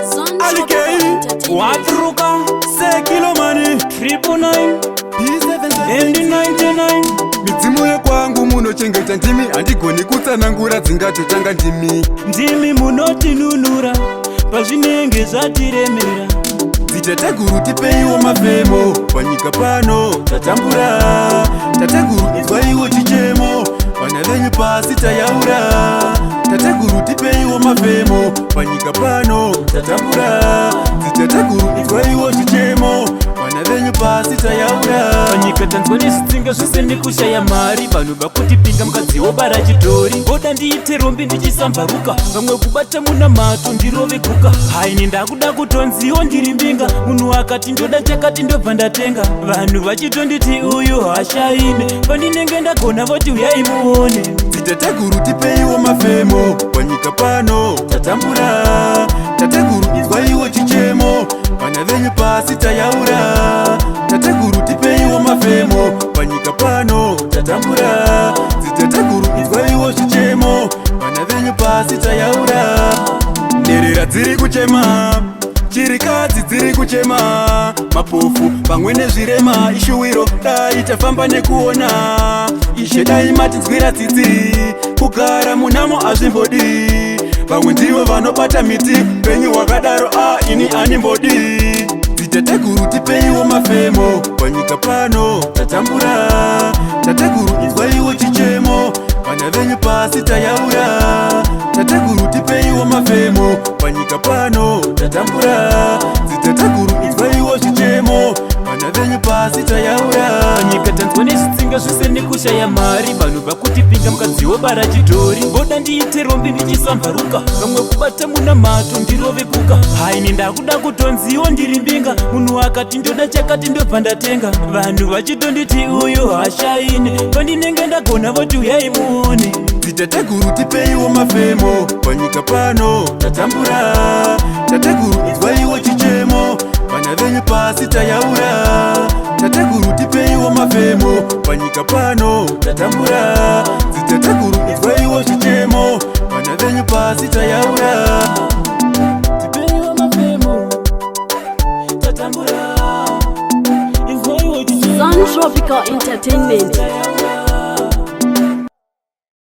Alikei Watruka Sekilomani 999 and 99. Midzimu yekwangu munochengeta ndimi, handigoni kutsanangura, dzingatotanga ndimi. Ndimi munotinunura pazvinenge zvatiremera. Dzitateguru, tipeiwo mafemo panyika pano, tatambura. Tateguru, inzwaiwo chichemo, vana venyu pasi tayaura. Tateguru, tipeiwo mafemo panyika pano, tatambura. Dzitateguru, inzwaiwo chichemo, vana venyu pasi tayaura. Panyika tanzwa nezvitsinga zvose nekushaya mari. Vanhu vakutipinga, mukadzi wobara chidhori. Voda ndiite rombe ndichisambharuka, vamwe kubata munamato ndirove guka. Haini, ndakuda kutonziwo ndiri mbinga. Munhu akati ndoda chakati, ndobva ndatenga. Vanhu vachitonditi uyu hashaine. Pandinenge ndagona voti uyai muone. Dzitateguru, tipeiwo mafemo panyika pano, tatambura. Tateguru, inzwaiwo chichemo, vana venyu pasi tayaura. Tateguru, tipeiwo mafemo panyika pano, tatambura. Dzitateguru, inzwaiwo chichemo, vana venyu pasi tayaura. Nherera dziri kuchema, chirikadzi dziri kuchema, mapofu pamwe nezvirema. Ishuwiro dai tafamba nekuona. Ishe, dai matinzwira tsitsi, kugara munamo azvimbodi. Vamwe ndivo vanobata miti, penyu hwakadaro a ini animbodi. Dzitateguru, tipeiwo mafemo panyika pano, tatambura. Tateguru, inzwaiwo chichemo, vana venyu pasi tayaura. Tateguru, tipeiwo mafemo panyika pano, tatambura. Dzitateguru, inzwaiwo chichemo, vana venyu pasi tayaura. Panyika tanzwa nezvitsinga zvose nekushaya mari. Vanhu vakutipinga, mukadzi wobara chidhori. Voda ndiite rombe ndichisambharuka, vamwe kubata munamato ndirove guka. Haini, ndakuda kutonziwo ndiri mbinga. Munhu akati ndoda chakati, ndobva ndatenga. Vanhu vachitonditi uyu hashaine. Pandinenge ndagona voti uyai muone. Dzitateguru, tipeiwo mafemo panyika pano, tatambura. Tateguru, inzwaiwo chichemo, vana venyu pasi tayaura. Tateguru, tipeiwo mafemo panyika pano, tatambura. Dzitateguru, inzwaiwo chichemo, vana venyu pasi tayaura. Tipeiwo mafemo, tatambura. Inzwaiwo chichemo. Sun Tropical Entertainment.